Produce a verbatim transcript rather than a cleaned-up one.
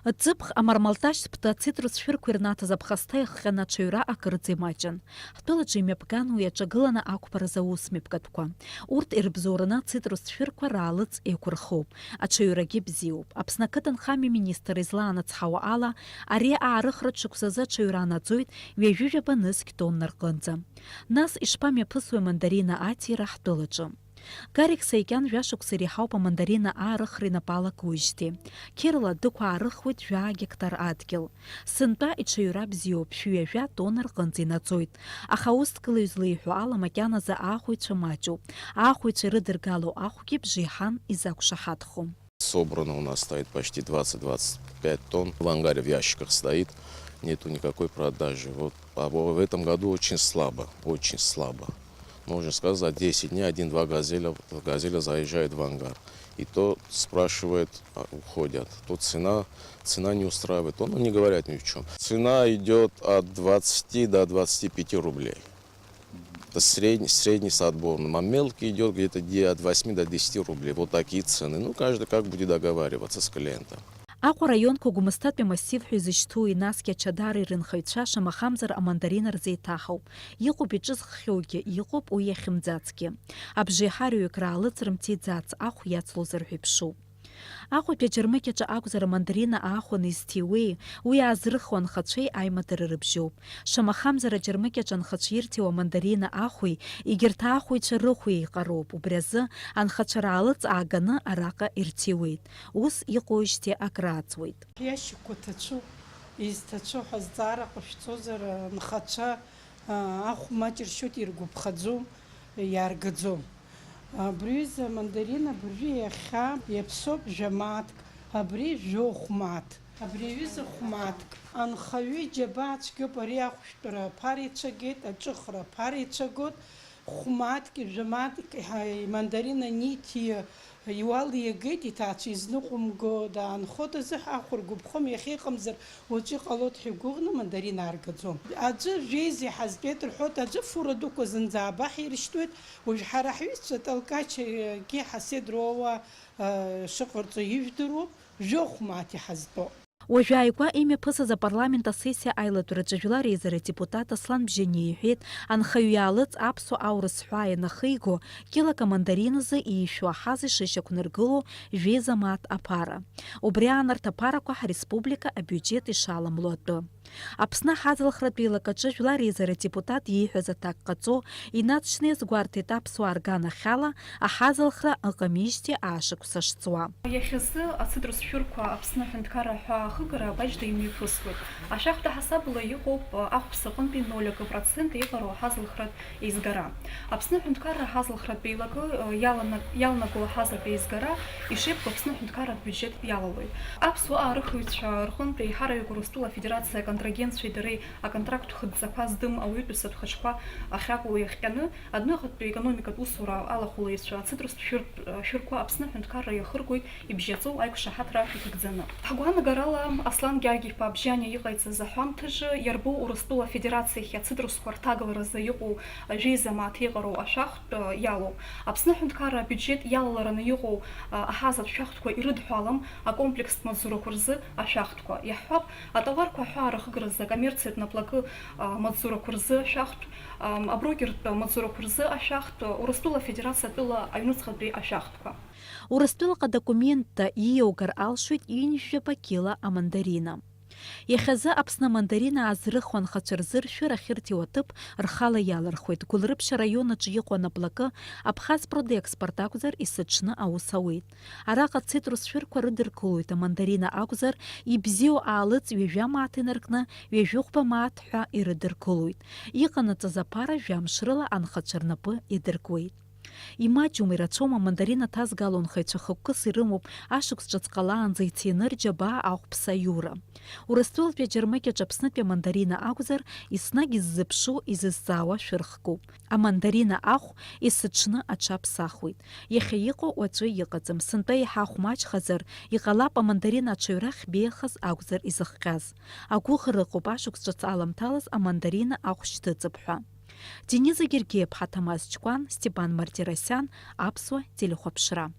Ҵыԥх амармалташьтә ацитрус шәырқәа ирнаҭаз аԥхасҭа иахҟьаны аҽаҩра акырӡа имаҷын. Ҳтәылаҿы имҩаԥган уи аҿагыланы ақәԥаразы аусмҩаԥгатәқәа. Урҭ ирыбзоураны ацитрус шәырқәа раалыҵ еиқәырхоуп, аҽаҩрагьы бзиоуп. Аԥсны ақыҭанхамҩа министр излаанацҳауа ала, ари аарыхратә шықәсазы аҽаҩра анаӡоит ҩажәижәаба нызқь тонна рҟынӡа. Нас ишԥамҩаԥысуеи амандарина аҭира ҳтәылаҿы? Гарик Саикьан жәашықәса иреиҳауп амандарина аарыхра инапы алакуижьҭеи. Қьырла адәықәа аарыхуеит жәаа гектар адгьыл. Сынтәа иҽаҩра бзиоуп, шәи ҩажәа тонна рҟынӡа инаӡоит. Аха аусҭгылаҩ злеиҳәо ала, макьаназы аахәаҩцәа маҷуп. Аахәаҩцәа ирыдыргало ахәгьы бжеиҳан изақәшаҳаҭхом. Собрано у нас стоит почти двадцать-двадцать пять тонн. В ангаре в ящиках стоит. Нету никакой продажи. Вот, а в этом году очень слабо, очень слабо. Можно сказать, за десять дней один-два газеля, газеля заезжает в ангар. И то спрашивает, а, уходят. То цена, цена не устраивает, то, ну, не говорят ни в чем. Цена идет от двадцати до двадцати пяти рублей. Это средний, средний с отбором. А мелкий идет где-то де-, от восьми до десяти рублей. Вот такие цены. Ну, каждый как будет договариваться с клиентом. Аҟәа араионқәа гәмысҭатәи амассив ҳәа изышьҭоу, насгьы ачадареи рынхаҩцәа шамахамзар амандарина рзеиҭаҳауп. Иҟоуп иҿызххьоугьы, иҟоуп уи иахьымӡацгьы. Абжеиҳараҩык раалыҵ рымҭиӡац, ахә иацлозар ҳәа иԥшуп. Аҟәатәи аџьармыкьаҿы акәзар, амандарина аахәаны изҭиуеи, уи аазрыхуа анхацәеи аимадара рыбжьоуп. Шамахамзар аџьармыкьаҿы анхацәа ирҭиуа амандарина ахәи егьырҭ аахәаҩцәа рыхәи еиҟароуп, убри азы анхацәа раалыҵ ааганы араҟа ирҭиуеит. Ус иҟоижьҭеи акрааҵуеит. Иашьақәа ҭацәу, изҭацәу ҳәа зҵаара ҟашәҵозар, анхацәа, аа, ахә маҷ ршьоит, иргәаԥхаӡом, иааргаӡом. Абри аҩыза амандарин абыржәы иахьа иаԥсоуп жәа мааҭк, абри жәохә мааҭ, абри аҩыза хә мааҭк. Анхаҩы иџьабаа цәгьоуп, ари ахәшәтәра аԥара ицәагеит, аҿыхра аԥара ицәагоит, хә мааҭк, жәа мааҭк, ҳа, имандарин аниҭи, иуалигеит, иҭаацәа изныҟәымго даанхоит азы ҳахә ргәаԥхом, иахьа иҟамзар уаҵәы иҟалоит ҳәа игәыӷны амандарин ааргаӡом. Аӡәы жәеиза иҳазтәеит рҳәоит, аӡәы фура дуқәа зынӡа аабаҳиршьҭуеит, уажә ҳара ҳҩызцәа Толкачи Ҳасед Роуа, э, шыҟарҵо ижәдыруоуп, жәохә мааҭ иҳазтәоуп. Уажәааигәа имҩаԥысыз апарламент асессиа аилатәараҿы жәлар реизара адепутат Аслан Бжьаниа иҳәеит, анхаҩы иаалыҵ аԥсуа аурыс ҳәаа ианахиго, кьылак амандарин азы иишәо аҳаз ишышьақәнаргыло жәеиза мааҭ аԥара. Убри аан арҭ аԥарақәа ҳареспублика абиуџьет ишаламло атәы. Аԥсны аҳазалхратә еилакаҿы жәлар реизара адепутат ииҳәаз аҭак ҟаҵо, инаҵшьны иазгәарҭеит аԥсуаа рганахьала аҳазалхра ыҟамижьҭеи аашықәса шҵуа. Иахьазы ацитрус шәырқәа Аԥсны аҳәынҭқарра аҳәаа ахыгара абаџьда имҩаԥысуеит. Ашәахтә аҳасабала иҟоуп ахәԥса аҟынтәи ноль акы процент еиҟароу аҳазалхратә еизгара. Аԥсны аҳәынҭқарра аҳазалхратә еилакы, э, иалана-, иалнаго аҳазатә еизгара ишеиқәу Аԥсны аҳәынҭқарратә биуџьет иалалоит. Аԥсуа аарыхыҩцәа рҟынтә еиҳараҩык Урыстәыла Афедерациа аконтрагентцәеи дареи аконтракттә хыдҵақәа здым ауаҩытәыҩсатә хаҿқәа ахьакәу иахҟьаны, адәныҟатәи аекономикатә усура алахәылаҩцәа ацитрустә шәыртә-, шәырқәа Аԥсны аҳәынҭқарра иахыргоит ибжьаҵоу аиқәшаҳаҭра иҭагӡаны. Ҳгәаанагарала, Аслан Гьаргь-иԥа Бжьаниа иҟаиҵаз аҳәамҭаҿы иарбоу Урыстәыла Афедерациахь ацитрусқәа рҭагаларазы иҟоу жәеиза мааҭ еиҟароу ашәахтә, э, иалоуп. Аԥсны аҳәынҭқарра абиуџьет иалалараны иҟоу, э, аҳазатә шәахтәқәа ирыдҳәалам акомплекстә маҵзурақәа рзы ашәахтәқәа. Иаҳҳәап, атауарқәа аҳәаа рахыгаразы акоммерциатә наплакы, э, маҵзурақәа рзы ашәахтә, ам, аброкертә маҵзурақәа рзы ашәахтә, Урыстәыла Афедерациа атәыла аҩнуҵҟатәи ашәахтәқәа. Урыстәылаҟа документта ииоугар алшоит ҩынҩажәаба кьыла амандарина. Иахьазы Аԥсны амандарина аазрыхуа анхацәа рзы ршәыра ахьырҭиуа аҭыԥ рхала иалырхуеит. Гәылрыԥшь араион аҿы иҟоу анаплакы Абхаз Продэкспорт акәзар, есыҽны аус ауеит. Араҟа ацитрус шәырқәа рыдыркылоит, амандарина акәзар, ибзиоу аалыҵ ҩажәа мааҭ инаркны, ҩажәихәба мааҭ ҳәа ирыдыркылоит. Иҟанаҵаз аԥара жәамш рыла анхацәа рнапы иадыркуеит. Имаҷума, ирацәоума амандарина ҭазгало анхаҩцәа хықәкыс ирымоуп, ашықәс ҿыц ҟалаанӡа ицеины рџьабаа ахәԥса аиура. Урыстәылатәи аџьармыкьаҿ Аԥснытәи амандарина акәзар, еснагь иззыԥшу, изызҵаауа шәырхкуп. Амандарина ахә есыҽны аҽаԥсахуеит. Иахьа иҟоу уаҵәы иҟаӡам, сынтәа еиҳа ахә маҷхазар, иҟалап амандарина аҽаҩра ахьбеиахаз акәзар изыхҟьаз. Агәыӷра ыҟоуп ашықәс ҿыц аламҭалаз амандарина ахә шьҭыҵып ҳәа. Дениза Гергиа-ԥҳа, Ҭамаз Чкәан, Степан Мартиросиан, Аԥсуа телехәаԥшра.